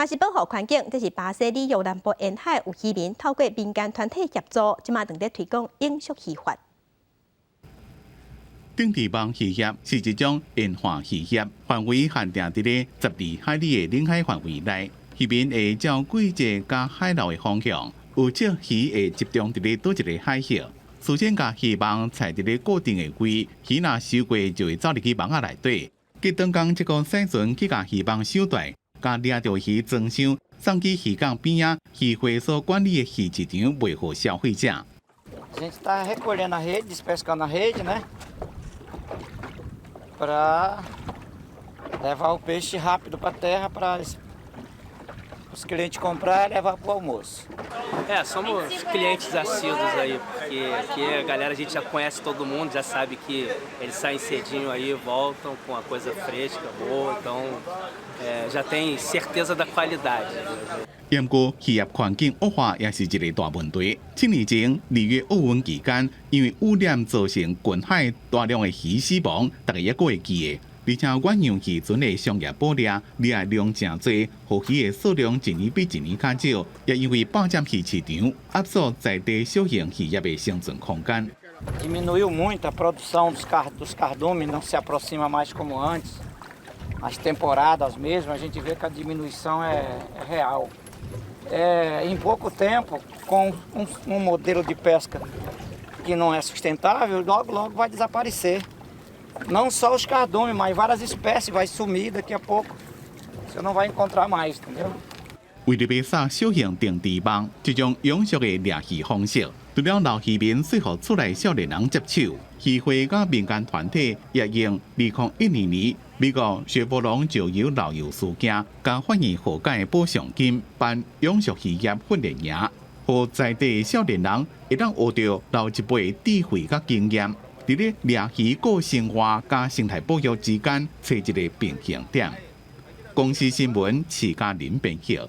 嘛是保護環境，這是巴西里約南部沿海有漁民透過民間團體協助，這馬正佇推廣永續漁法。定置網漁業是一種沿岸漁業，範圍限定佇咧12海里的領海範圍內。漁民會照季節佮海流的方向，有少魚會集中佇咧佗一个海域。事先共漁網踩佇咧固定的位，魚若收過就會走入去網仔內底。隔頓工這個駛船去共漁網收袋，共掠著魚裝箱，送去漁港邊仔漁會所管理的魚市場賣予消費者。 A gente está recolhendo a rede, despescando a rede, né? Para levar o peixe rápido para a terra para os clientes comprar e levar para o almoço. É, somos clientes assíduos aí, porque aqui a galera, a gente já conhece todo mundo, já sabe que eles saem cedinho aí, voltam com a coisa fresca, boa, então já tem certeza da qualidade. 不過漁業環境惡化也是一个大問題。7年前里約奧運期間，因為污染造成近海大量的魚死亡，大家猶閣會記得。而且遠洋漁船的商業捕獵，獵的量誠濟，予魚的數量一年比一年較少，也因為霸佔魚市場，壓縮在地小型漁業的生存空間。 Diminuiu muito a produção dos cardumes, não se aproxima mais como antes. As temporadas mesmo, a gente vê que a diminuição é real. Em pouco tempo, com um modelo de pesca que não é sustentável, logo, logo vai desaparecer. Não só os cardumes, mas várias espécies vai sumir daqui a pouco. Você não vai encontrar mais, entendeu? 為著欲掃小型定置網，這種永續的獵魚方式，除了老漁民說服厝內少年人接手，漁會佮民間團體也用2012年美國雪佛龍石油漏油事件，共發現火改的補償金辦永續漁業訓練營，予在地少年人會當學著老一輩智慧佮經驗，佇咧獵魚過生活佮生態保育之間揣一个平衡點。公視新聞，徐嘉玲編譯。